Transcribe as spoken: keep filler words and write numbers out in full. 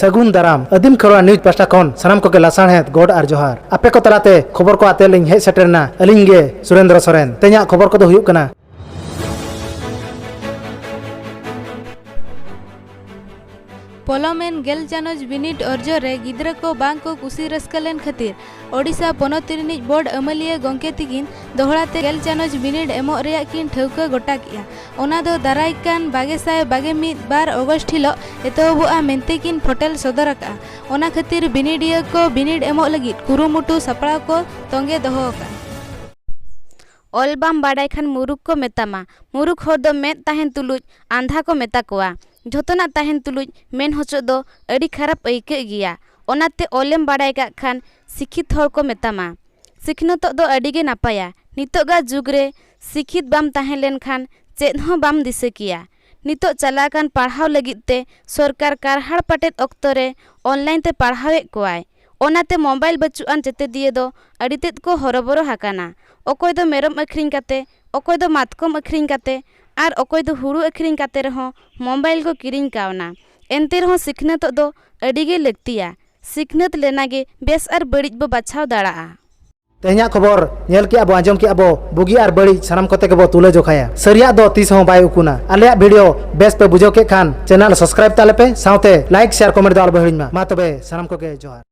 ᱥᱟᱹᱜᱩᱱ ᱫᱟᱨᱟᱢ᱾ ᱟᱹᱫᱤᱢ ᱠᱷᱮᱨᱣᱟᱲ ᱱᱤᱭᱩᱡᱽ ᱯᱟᱦᱴᱟ ᱠᱷᱚᱱ ᱥᱟᱱᱟᱢ ᱠᱚᱜᱮ ᱞᱟᱥᱟᱲᱦᱮᱫ ᱜᱚᱰ ᱟᱨ ᱡᱚᱦᱟᱨ᱾ ᱟᱯᱮ ᱠᱚ ᱛᱟᱞᱟᱛᱮ ᱠᱷᱚᱵᱚᱨ ᱠᱚ ᱟᱛᱮ ᱞᱤᱧ ᱦᱮᱡ ᱥᱮᱴᱮᱨ ᱮᱱᱟ ᱟᱹᱞᱤᱧ ᱜᱮ ᱥᱩᱨᱮᱱᱫᱨᱚ ᱥᱚᱨᱮᱱ᱾ ᱛᱮᱦᱮᱧᱟᱜ ᱠᱷᱚᱵᱚᱨ ᱠᱚᱫᱚ ᱦᱩᱭᱩᱜ ᱠᱟᱱᱟ᱾ ᱯᱚᱞᱚᱢᱮᱱ ᱜᱮᱞ ᱪᱟᱱᱚᱪ ᱵᱤᱱᱤᱰ ᱚᱨᱡᱚ ᱨᱮ ᱜᱤᱫᱽᱨᱟᱹ ᱠᱚ ᱵᱟᱝ ᱠᱚ ᱠᱩᱥᱤ ᱨᱟᱹᱥᱠᱟᱹ ᱞᱮᱱ ᱠᱷᱟᱹᱛᱤᱨ ᱳᱰᱤᱥᱟ ᱯᱚᱱᱚᱛ ᱨᱤᱱᱤᱡ ᱵᱳᱨᱰ ᱟᱹᱢᱟᱹᱞᱤᱭᱟᱹ ᱜᱚᱢᱠᱮ ᱛᱤᱠᱤᱱ ᱫᱚᱦᱲᱟ ᱛᱮ ᱜᱮᱞ ᱪᱟᱱᱚᱪ ᱵᱤᱱᱤᱰ ᱮᱢᱚᱜ ᱨᱮᱭᱟᱜ ᱠᱤᱱ ᱴᱷᱟᱹᱣᱠᱟᱹ ᱜᱚᱴᱟ ᱠᱮᱫᱼᱟ᱾ ᱚᱱᱟ ᱫᱚ ᱫᱟᱨᱟᱭ ᱠᱟᱱ ᱵᱟᱜᱮ ᱥᱟᱭ ᱵᱟᱜᱮ ᱢᱤᱫ ᱵᱟᱨ ᱚᱜᱚᱥᱴ ᱦᱤᱞᱚᱜ ᱮᱛᱚᱦᱚᱵᱚᱜᱼᱟ ᱢᱮᱱᱛᱮ ᱠᱤᱱ ᱯᱷᱚᱴᱮᱞ ᱥᱚᱫᱚᱨ ᱟᱠᱟᱫᱼᱟ᱾ ᱚᱱᱟ ᱠᱷᱟᱹᱛᱤᱨ ᱵᱤᱱᱤᱰᱤᱭᱟᱹ ᱠᱚ ᱵᱤᱱᱤᱰ ᱮᱢᱚᱜ ᱞᱟᱹᱜᱤᱫ ᱠᱩᱨᱩᱢᱩᱴᱩ ᱥᱟᱯᱲᱟᱣ ᱠᱚ ᱛᱚᱸᱜᱮ ᱫᱚᱦᱚ ᱟᱠᱟᱫᱼᱟ᱾ ᱚᱞ ᱵᱟᱢ ᱵᱟᱰᱟᱭ ᱠᱷᱟᱱ ᱢᱩᱨᱩᱠ ᱠᱚ ᱢᱮᱛᱟᱢᱟ, ᱢᱩᱨᱩᱠ ᱦᱚᱲ ᱫᱚ ᱢᱮᱫ ᱛᱟᱦᱮᱱ ᱛᱩᱞᱩᱡ ᱟᱸᱫᱷᱟ ᱠᱚ ᱢᱮᱛᱟ ᱠᱚᱣᱟ᱾ ᱡᱷᱚᱛᱚᱱᱟᱜ ᱛᱟᱦᱮᱱ ᱛᱩᱞᱩᱡ ᱢᱮᱱ ᱦᱚᱪᱚᱜ ᱫᱚ ᱟᱹᱰᱤ ᱠᱷᱟᱨᱟᱯ ᱟᱹᱭᱠᱟᱹᱜ ᱜᱮᱭᱟ᱾ ᱚᱱᱟᱛᱮ ᱚᱞᱮᱢ ᱵᱟᱰᱟᱭ ᱠᱟᱜ ᱠᱷᱟᱱ ᱥᱤᱠᱷᱤᱛ ᱦᱚᱲ ᱠᱚ ᱢᱮᱛᱟᱢᱟ᱾ ᱥᱤᱠᱷᱱᱟᱹᱛᱚᱜ ᱫᱚ ᱟᱹᱰᱤ ᱜᱮ ᱱᱟᱯᱟᱭᱟ᱾ ᱱᱤᱛᱚᱜᱟᱜ ᱡᱩᱜᱽ ᱨᱮ ᱥᱤᱠᱷᱤᱛ ᱵᱟᱢ ᱛᱟᱦᱮᱸ ᱞᱮᱱ ᱠᱷᱟᱱ ᱪᱮᱫ ᱦᱚᱸ ᱵᱟᱢ ᱫᱤᱥᱟᱹ ᱠᱮᱭᱟ᱾ ᱱᱤᱛᱚᱜ ᱪᱟᱞᱟᱜ ᱠᱟᱱ ᱯᱟᱲᱦᱟᱣ ᱞᱟᱹᱜᱤᱫ ᱛᱮ ᱥᱚᱨᱠᱟᱨ ᱠᱟᱨᱦᱟᱲ ᱯᱟᱴᱮᱫ ᱚᱠᱛᱚ ᱨᱮ ᱚᱱᱞᱟᱭᱤᱱ ᱛᱮ ᱯᱟᱲᱦᱟᱣᱮᱫ ᱠᱚᱣᱟᱭ᱾ ᱚᱱᱟᱛᱮ ᱢᱳᱵᱟᱭᱤᱞ ᱵᱟᱹᱪᱩᱜ ᱟᱱ ᱪᱮᱛᱮᱫᱤᱭᱟᱹ ᱫᱚ ᱟᱹᱰᱤ ᱛᱮᱫ ᱠᱚ ᱦᱚᱨᱚᱵᱚᱨᱚ ᱟᱠᱟᱱᱟ᱾ ᱚᱠᱚᱭ ᱫᱚ ᱢᱮᱨᱚᱢ ᱟᱹᱠᱷᱨᱤᱧ ᱠᱟᱛᱮ, ᱚᱠᱚᱭ ᱫᱚ ᱢᱟᱛᱠᱚᱢ ᱟᱹᱠᱷᱨᱤᱧ ᱠᱟᱛᱮ, ᱟᱨ ᱚᱠᱚᱭ ᱫᱚ ᱦᱩᱲᱩ ᱟᱹᱠᱷᱨᱤᱧ ᱠᱟᱛᱮ ᱨᱮᱦᱚᱸ ᱢᱳᱵᱟᱭᱤᱞ ᱠᱚ ᱠᱤᱨᱤᱧ ᱠᱟᱣᱱᱟ᱾ ᱮᱱᱛᱮ ᱨᱮᱦᱚᱸ ᱥᱤᱠᱷᱱᱟᱹᱛᱚᱜ ᱫᱚ ᱟᱹᱰᱤ ᱜᱮ ᱞᱟᱹᱠᱛᱤᱭᱟ᱾ ᱥᱤᱠᱷᱱᱟᱹᱛ ᱞᱮᱱᱟ ᱜᱮ ᱵᱮᱥ ᱟᱨ ᱵᱟᱹᱲᱤᱡ ᱵᱚ ᱵᱟᱪᱷᱟᱣ ᱫᱟᱲᱮᱭᱟᱜᱼᱟ᱾ ᱛᱮᱦᱮᱧᱟᱜ ᱠᱷᱚᱵᱚᱨ ᱧᱮᱞ ᱠᱮᱜᱼᱟ ᱵᱚ, ᱟᱸᱡᱚᱢ ᱠᱮᱜᱼᱟ ᱵᱚ, ᱵᱩᱜᱤ ᱟᱨ ᱵᱟᱹᱲᱤᱡ ᱥᱟᱱᱟᱢ ᱠᱚᱛᱮ ᱜᱮᱵᱚ ᱛᱩᱞᱟᱹ ᱡᱚᱠᱷᱟᱭᱟ᱾ ᱥᱟᱹᱨᱤᱭᱟᱜ ᱫᱚ ᱛᱤᱥ ᱦᱚᱸ ᱵᱟᱭ ᱩᱠᱩᱱᱟ᱾ ᱟᱞᱮᱭᱟᱜ ᱵᱷᱤᱰᱤᱭᱳ ᱵᱮᱥ ᱯᱮ ᱵᱩᱡᱷᱟᱹᱣ ᱠᱮᱫ ᱠᱷᱟᱱ ᱪᱮᱱᱮᱞ ᱥᱟᱵᱥᱠᱨᱟᱭᱤᱵ ᱛᱟᱞᱮ ᱯᱮ, ᱥᱟᱶᱛᱮ ᱞᱟᱭᱤᱠ, ᱥᱮᱭᱟᱨ, ᱠᱚᱢᱮᱱᱴ ᱫᱚ ᱟᱞᱚ ᱵᱚ ᱦᱤᱲᱤᱧ ᱢᱟ᱾ ᱢᱟ ᱛᱚᱵᱮ ᱥᱟᱱᱟᱢ ᱠᱚᱜᱮ ᱡᱚᱦᱟᱨ᱾